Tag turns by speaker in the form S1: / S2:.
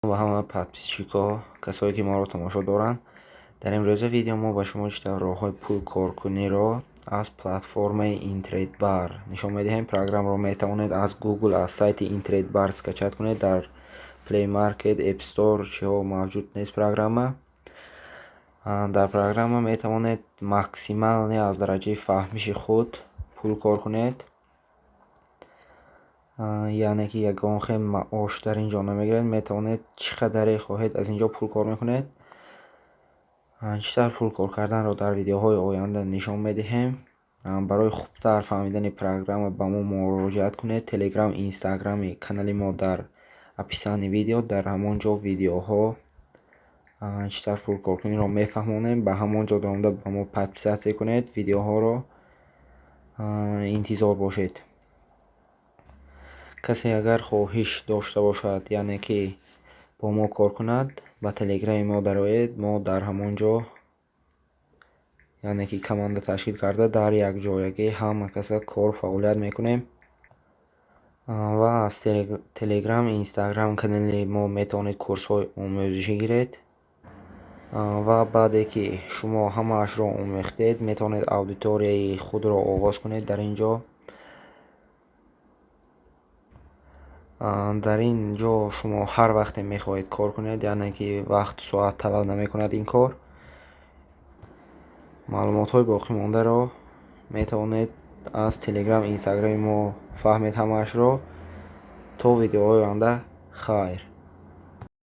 S1: Ба ҳама подписчикҳо, касое ки моро тамошо доранд. Дар имрӯза видео мо ба шумо чӣ тавр роҳҳои пулкоркуниро аз платформаи Интредбар нишон медиҳем. Программаро метавонед аз Google, аз сайти Интредбар скачать кунед. Дар Play Market, App Store чиҳо мавҷуд нест программа. Дар программа метавонед максимально аз дараҷаи фаҳмиши худ пул кор кунед, яъне ки ягон хел маош дар ин ҷо намегиред. Метавонед, чӣ қадаре хоҳед, аз ин ҷо пул кор мекунед. Чӣ тавр пул кор карданро дар видеоҳои оянда нишон медиҳем. Барои хубтар фаҳмидани программа ба мо муроҷиат кунед. Телеграм, Инстаграми канали мо дар описании видео. Дар ҳамон ҷо видеоҳо, чӣ тавр пулкоркуниро мефаҳмонем. Ба ҳамон ҷо даромада, ба мо подписаться кунед, видеоҳоро интизор бошед. Касе агар хоҳиш дошта бошад, яъне ки бо мо кор кунад, ба Телеграми мо дароед. Мо дар ҳамон ҷо, яъне ки команда ташкил карда, дар якҷоягӣ ҳама каса кору фаъолият мекунем. Ва аз Телеграм, Инстаграм канали мо метавонед курсҳои омӯзишӣ гиред. Ва баъде ки шумо ҳамаашро омӯхтед, метавонед аудиторияи худро оғоз кунед. Дар ин ҷо шумо ҳар вақте мехоҳед кор кунед, яъне ки вақту соат талаб намекунад ин кор. Маълумотҳои боқимондаро метавонед аз Телеграм, Инстаграми мо фаҳмед ҳамаашро. То видеоҳои оянда, хайр.